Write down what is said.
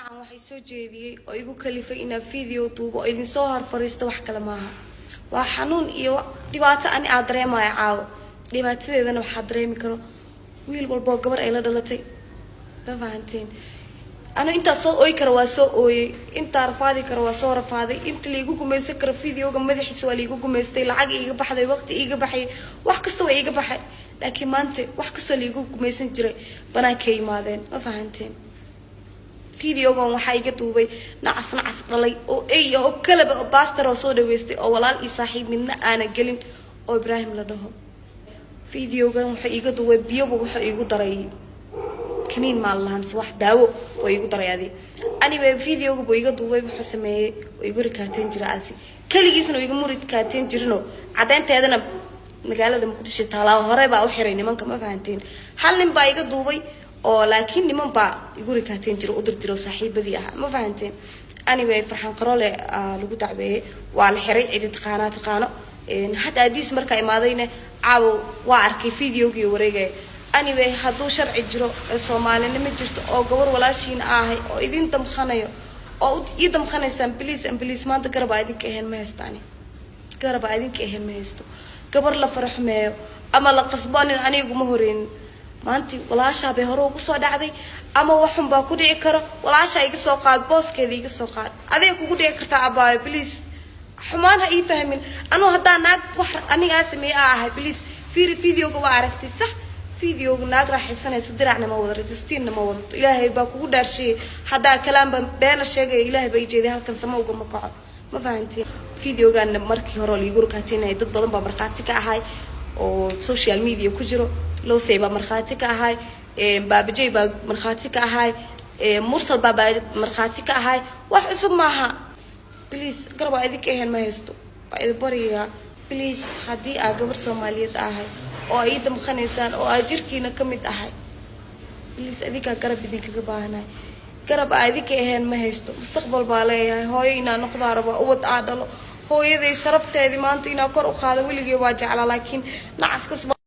Diraacan waxay soo jeediyey oo igu kalifay inaan video duubo oo idinsoo hor fariisto wax kale maaha. Waa xanuun iyo dhibaato ani aad dareemayo caawo. Dhibaatadeedana waxaa dareemi karo wiil walba oo gabar ay la dhalatay. Ma fahanteen? Anu intaa soo ooyi kara waa soo ooyey, intaa rafaadi kara waa soo rafaaday, inta laigu gumaysan karo videoga madaxiisa waa laigu gumaystay. Lacag iiga baxday, waqti iiga baxay, wax kasta waa iiga baxay, laakiin maanta wax kastoo laigu gumaysan jiray banaankay yimaadeen. Ma fahanteen? Videogan waxaa iga duubay nacas nacas dhalay oo ey oo kalaba oo baastar oo soo dhaweystay oo walaal iyo saaxiib midna aana gelin oo Ibraahim la dhaho. Videogan wuxuu iiga duubay biyoba, wuxuu iigu daray kaniin maa lahaa mise wax daawo oo iigu daray adi. Anyway, videoga buu iga duubay. Wuxuu sameeyey oo igu rikaateen jira asi keligiisna oo iga muridkaateen jirinoo caddeynteedana magaalada Muqdisho taalaa hore baa u xiray nimanka. Ma fahanteen? Hal nin baa iga duubay oo laakiin niman baa igu rikaateen jira, u dirdiro saaxiibadii ahaa. Ma fahanteen? Anyway, Farxaan Qaroole lagu dacweeyey, waa la xiray. Cidi taqaanaa taqaano. Hadda adiis markaa imaadayna caawo waa arkay videogii wareegaya. Anyway, hadduu sharci jiro ee Soomaalinimo jirto oo gabar walaashiina ahay oo idin damkhanayo oo ii damkhanaysaan, please and please, maanta garab aa idinka ahayn ma haystaani, garab aa idinka ahayn ma haysto. Gabar la faraxumeeyo ama la qasbo nin aniguma horeynin. Maanti walaashaa bay hore ugu soo dhacday ama waxun baa ku dhici karo. Walaashaa iga soo qaad, booskeeda iga soo qaad, adiga kugu dhici kartaa. Abaayo, please, xumaan ha ii fahmin. Anuu haddaa naag wax anigaa sameeye aa ahay, please fiiri videoga. Waa aragtay, sax? Videoga naag raaxaysanaysa, diracna ma wada, rajistiinna ma wadato. Ilaahay baa kugu dhaarshiyey haddaa kalaanba beena sheegaya. Ilaahay baa ii jeeday, halkan sama ugama kaco. Ma fahantiin? Videogaana markii hore liigu rukaatinayay dad badan baa markhaati ka ahay oo social media ku jiro. Losey baa markhaati ka ahay, Baabajey baa markhaati ka ahay, Mursal baa markhaati ka ahay. Wax cusub maaha. Please, garab aa idinka ahayn ma haysto, waa idin baryayaa. Please, haddii aa gabar Soomaaliyeed ahay oo ay ii damqanaysaan oo aa jirkiina ka mid ahay, please, adinkaa garab idinkaga baahanahay. Garab aa idinka ahayn ma haysto. Mustaqbal baa leeyahay, hooyo inaa noqdaa raba, ubad aa dhalo, hooyaday sharafteedii maanta inaa kor u qaado weligay waa jeclaa, laakiin nacaskas.